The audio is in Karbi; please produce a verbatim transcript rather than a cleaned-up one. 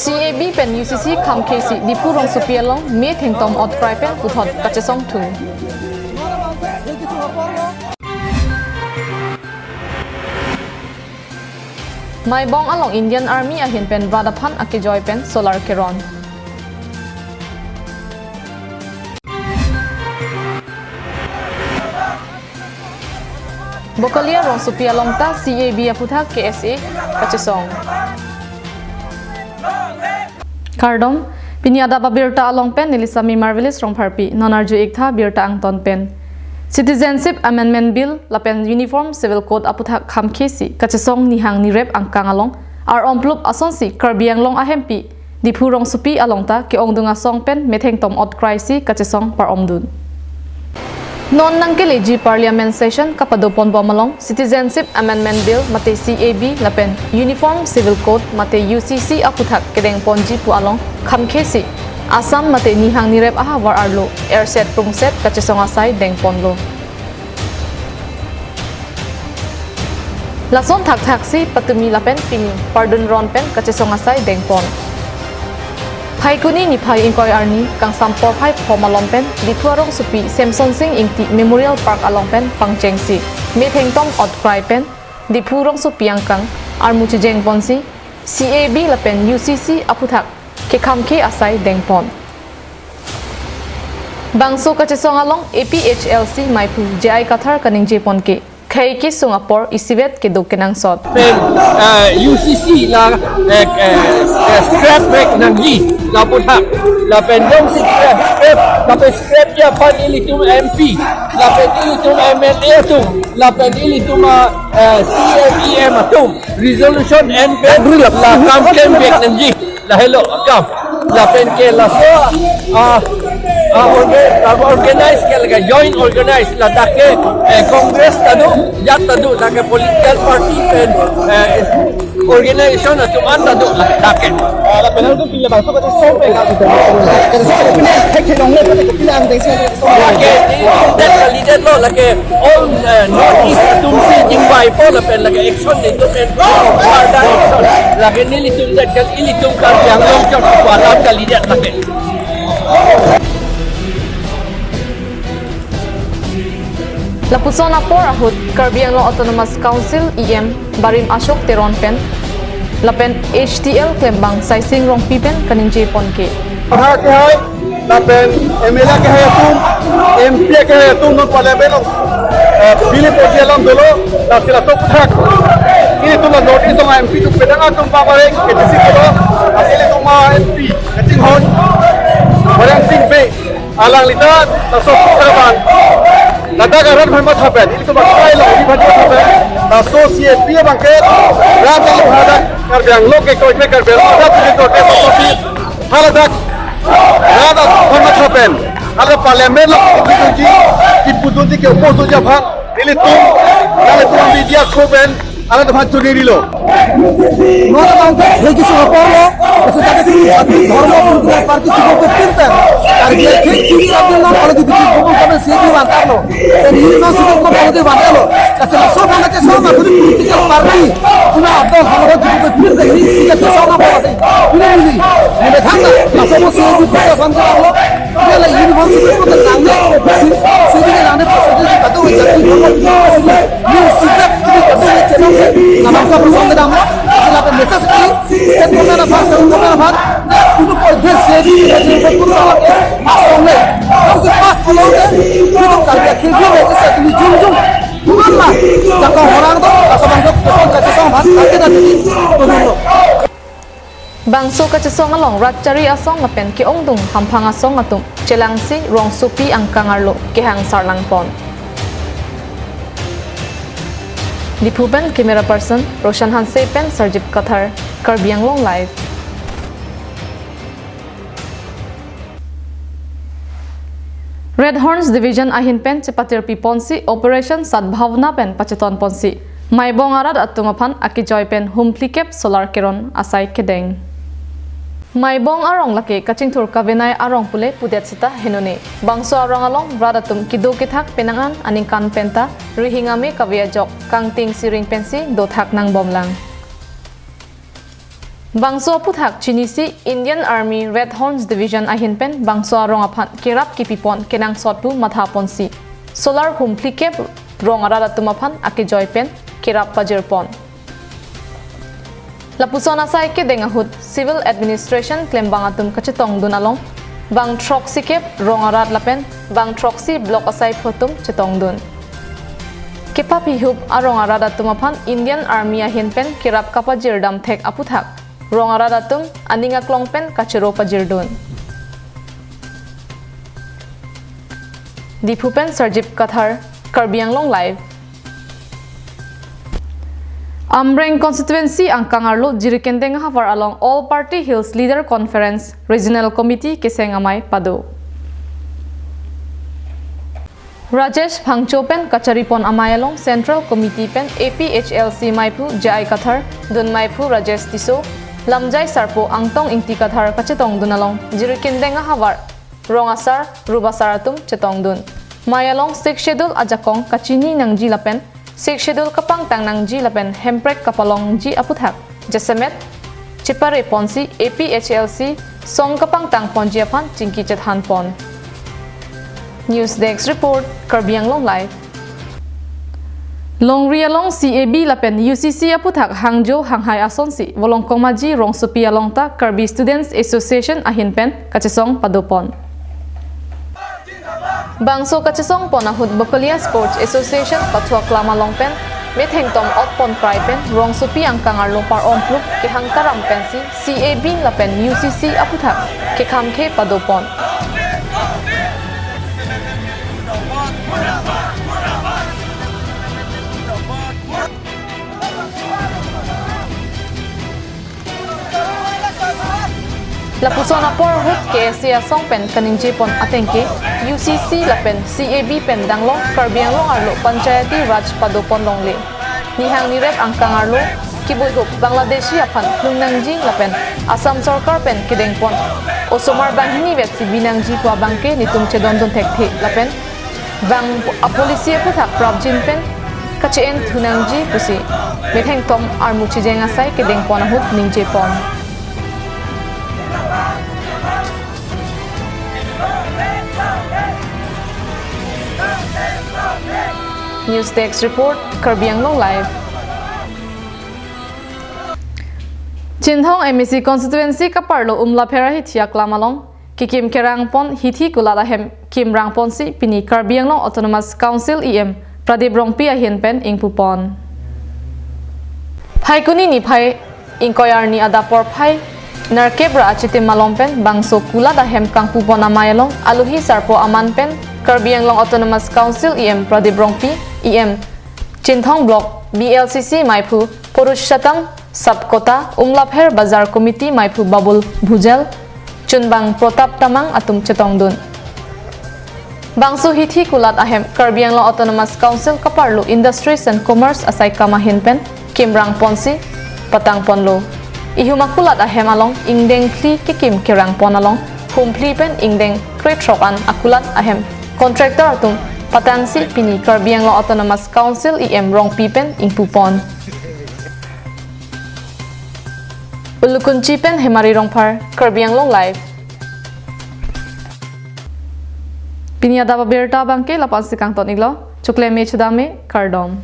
C A B pen U C C khamkhesi Diphu rongsopi along methengtom otkrai pen puthot kachesong thu. Maibong along Indian Army ahin pen rat aphan akejoi pen solar keron. Bokolia rongsopi along ta C A B aphuthak K S A kachesong. Kardom, pini adap abirta along pen neli Sami Marvelous Rongpharpi, non arju-ik tha birta angton pen. Citizenship Amendment Bill lapen Uniform Civil Code aphuthak khamkhesi kachesong nihang nirep angkang along ar-omplup asonsi Karbi Anglong ahempi Diphu rongsopi along ta ke-ongdung asong pen methengtom otkrai si kachesong par-omdun. Non nangkeleji Parliament session kapadoponbom along Citizenship Amendment Bill mate C A B lapen Uniform Civil Code mate U C C aphuthak kedengponji pu along khamkhesi Assam mate nihang nirep ahavar arlo erset prungset kachesong asai dengponlo. Lason thakthaksi patumi lapen pini pardun ron pen kachesong asai dengpon. Phaikuni niphai ingkoi arni kangsam porphai phom along pen Diphu arongsopi Semson Sing Ingti Memorial Park along pen pangchengsi methengtom otkrai pen Diphu rongsopi angkang armu chejengponsi C A B lapen U C C aphuthak kekhamkhe asai dengpon. Bangso kachesong along A P H L C maiphu J I Kathar kaningjepon ke khei kesung apor isivet kedo kenangsot. Pen, eh, U C C la, eh, eh, eh, scrap back nangji la aphuthak, lapen jongsi scrap, scrap, lapen scrap ke aphan ilitum M P, lapen ilitum M L A atum, lapen ilitum, ah, eh, C M, E M atum resolution en pen la kam klem back nangji. Lahelo akam. Lapen ke laso, ah, ah, orga-, ah, organize ke lake joint organize ladak ke, eh, Congress ta do, jat ta do, lake political party pen, eh, organization atum an ta do ladak ke. Ah, lapen atum pila bangso kachesong pen ka. Kachesong pen pila thek thek nongle pen pila ang dengse. Lake, that kalidet lo, lake, all, eh, North East atum si jingvaipo lapen lake action nelitum en further action. Lake nelitum det kali, ilitum Karbi Anglong chot alam kalidet lake. Lapuson apor ahut Karbi Anglong Autonomous Council E M Barim Ashok Teron pen lapen H T L klembang Saising Rongpi pen kaningjepon ke. Aha ke hai, lapen M L A ke hai atum, M P ke hai atum non parliament along, eh, bill poji alam dolo, lasi laso aphuthak ilitum la North East along M P atum pedang atum pabare ke disi dolo, lasi ilitum a M P kachinghon Bareng Sing Bey, alangli ta laso aphuthak abang ladak arat aphan matha pen, ilitum akai along ri aphan matha pen, laso C A B abang ke rat along hadak Karbi Anglong ke kroikre, Karbi Anglong hadak kroikre, laso si haladak rat aphan matha pen, hala parliament along kipudunji, kipudunji ke oppose dunji aphan ilitum, ilitum media ko pen hala aphan chonirilo. Non abang ke hegi sung apor lo, laso jati, jati, dhormo, political party, chuko ko pinter. Karbi akhei chini abdul non already bikin bubul kami sedi vantar lo. Then he no sukul ko already vantar lo. Kasi laso abang ke song na political party, puna adol halo chuko ko pinter, he si ke song na party. Puna mili. Mene thang na, laso mo sedi ko vantar lo. Puna la university ko tang ne, si, sedi ke lang ne percentage ka to jati dhormo. Ni sikap ini betul ni channel ni. Nabangso aphan song kedam lo. Sila pen message ke state government aphan, central government aphan. Unu por de se di, se di por de se di. Mas kong le. Mas, mas kong le. Unu Karbi akhei ni se di jung jung. Bukan lah. Jaka orang tu, asal bangsa kita kasih sama, kita dah jadi. Betul lo. Bangso kachesong along rat chari asong lapen ke-ongdung hamphang asong atum chelangsi rongsopi angkang arlo kehang sarlangpon. Diphu pen camera person Roshan Hanse pen Sarjit Kathar, Karbi Anglong Live. Red Horns Division ahin pen chepatirpiponsi Operation Sadbhavna pen pachetonponsi Maibong arat atum aphan akejoi pen humplikep solar keron asai kedeng. Maibong arong lake kachingthur kavenai arong pule pudet seta henone. Bangso arong along rat atum kedo kethak penang an aningkan penta rihing ame kave ajok kangting siring pensi dothak nangbomlang. Bangso aphuthak chinisi Indian Army Red Horns Division ahin pen bangso arong aphan kerap kipipon kenangsot pu mathaponsi solar humphli kep rong arat atum aphan akejoi pen kerap pajirpon. Lapuson asai kedeng ahut Civil Administration klembang atum kachetongdun along bang throksi kep rong arat lapen bang throksi block asai photum chetongdun. Kepaphihup arong arat atum aphan Indian Army ahin pen kerap kapajirdam thek aphuthak rong arat atum aning aklong pen kachero pajirdun. Diphu pen Sarjip Kathar, Karbi Anglong Live. Amreng Constituency angkang arlo Jirikindeng ahavar along All Party Hills Leader Conference Regional Committee keseng amei pado. Rajesh Phangcho pen kacharipon amei along Central Committee pen A P H L C meiphu J I Kathar, dun meiphu Rajesh Tisso, lamjai sarpo Angtong Ingti Kathar kachetongdun along Jirikindeng ahavar rong asar, rup asar atum chetongdun. Mei along Sixth Schedule ajakong kachini nangji lapen Sixth Schedule kapangtang nangji lapen hemprek kapalongji aphuthak jasemet chepareponsi A P H L C song kapangtangponji aphan chingki chethanpon. News Desk Report, Karbi Anglong Live. Longri along C A B lapen U C C aphuthak hangjo hanghai asonsi Volongkongmaji rongsopi along ta Karbi Students Association ahin pen kachesong padopon. Bangso kachesongpon ahut Bokolia Sports Association Pathuaklam along pen methengtom otpon krai pen rongsopi angkang arlo par-om pluk kehang taram pensi C A B lapen U C C aphuthak kekhamkhe padopon. Lapuson apor ahut K S A asong pen kaningjepon atengke U C C lapen C A B pen danglo Karbi Anglong arlo Panchayati Raj padopon longle. Nihang nirep angkang arlo kibuihup Bangladeshi aphan klung nangji lapen Assam sorkar pen kedengpon osomar banghini vetsi binangji pu abangke netum chedondun thekthe lapen bang apolicy aphuthak prapjin pen kache-en thunangji pusi methengtom armu chijeng asai kedengpon ahut ningjepon. News Desk Report, Karbi Anglong Live. Chinthong M A C constituency kaparlo Umlapher ahithi aklam along kekim kerangpon hithi kulat ahem kimrangponsi pini Karbi Anglong Autonomous Council E M Pradip Rongpi ahin pen ingpupon. Phaikuni niphai ingkoi arni adap porphai nerkep ra achitim malom pen bangso kulat ahem kangpupon amei along aluhi sarpo aman pen Karbi Anglong Autonomous Council E M Pradip Rongpi, E M Chinthong Block B L C C meiphu Purushottam Sapkota, Umlapher Bazar Committee meiphu Babul Bhujal, chunbang Protap Tamang atum chetongdun. Bangso hithi kulat ahem Karbi Anglong Autonomous Council kaparlo Industries and Commerce asaikam ahin pen kimrangponsi patangponlo. Ihum akulat ahem along ingdeng phli kekim kerangpon along humphli pen ingdeng krethrok an akulat ahem contractor atum patangsi pini Karbi Anglong Autonomous Council E M Rongpi pen ingpupon. Ulukunchi pen Hemari Rongphar, Karbi Anglong Live. Pini adap abirta abangke lapu-ansi kangton iklo, chokle me chodam me, kardom.